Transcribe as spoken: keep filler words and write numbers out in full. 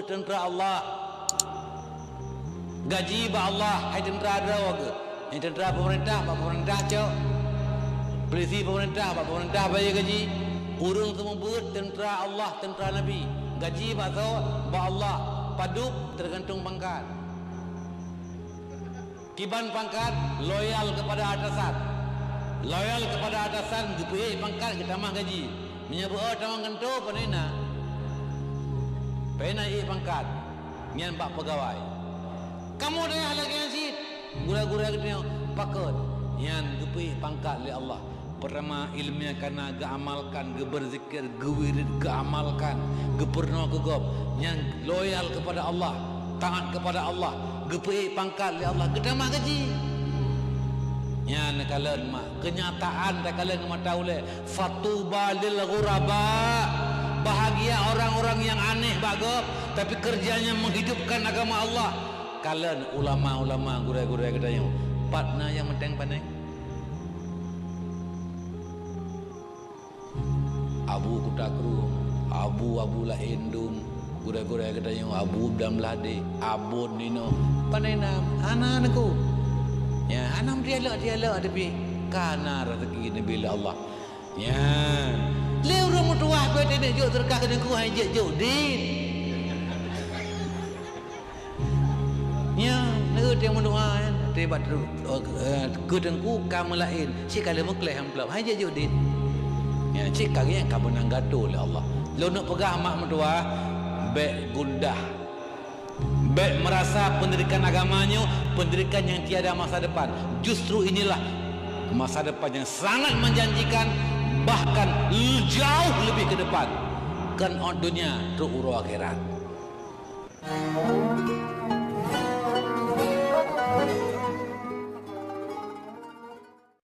Teuntra Allah. Gaji bak Allah, hai teuntra droe geuh. Nyang teuntra peumeurintah, bak peumeurintah cok. Peulisi peumeurintah, bak peumeurintah bayeue gaji. Ureuëng seumeubeuet teuntra Allah, teuntra Nabi. Gaji bak soe? Bak Allah. Padub? Teugantung pangkat. Kiban pangkat, loyal kepada atasan. Loyal kepada atasan, geupeuék pangkat, geutamah gaji. Meunyoe beu-o tamong keuntô, pane na? Pane na ék pangkat? Nyan bak peugawai. Kamoe dayah lagée nyan cit. Gurée-gurée geutanyoe, pakon? Nyan geupeuék pangkat lé Allah. Peurtama, iéleumé ka na geuamalkan, geubeuzikir, geuwirid, geuamalkan, geupeurunoe keu gob, nyang loyal keupada Allah, taát keupada Allah, geupeuék pangkat lé Allah, geutamah gaji. Nyan kalon mak, keunyataan takalon ngon mata ulée. Fatuba lil ghuraba, bahagia orang-orang yang aneh bak gob, tapi kerjanya menghidupkan agama Allah. Kalon ulama-ulama, gurée-gurée geutanyoe, pat na nyang manteng pane? Abu Kuta Krueng, abu-abu laén dum, gurée-gurée geutanyoe, abu Blang Blahdeh, abon ninoe, pane na, hana neukô. Nyan, hana meudialog-dialog, tapi ka na rezeki neubi lé Allah. Nyan, lé ureuëng meutuwah pih teuneuk jok seudeukah keu teungku, hai jeuet jok dit. Nyan, neuk teuh meudoa, nyan, teuh bak teungku, eh, keu teungku ka meulaén, cit ka lheueh meukleh amplop, hai jeuet jok dit. Nyan, cit ka nyang ka meunang gato lé Allah. Lôn neuk peugah mak meutuwah, bék gundah. Bék merasa pendidikan agama nyoe pendidikan yang tiada masa depan. Justru inilah masa depan yang sangat menjanjikan, bahkan jauh lebih ke depan. Kon ôt donya, trok uroe akhirat.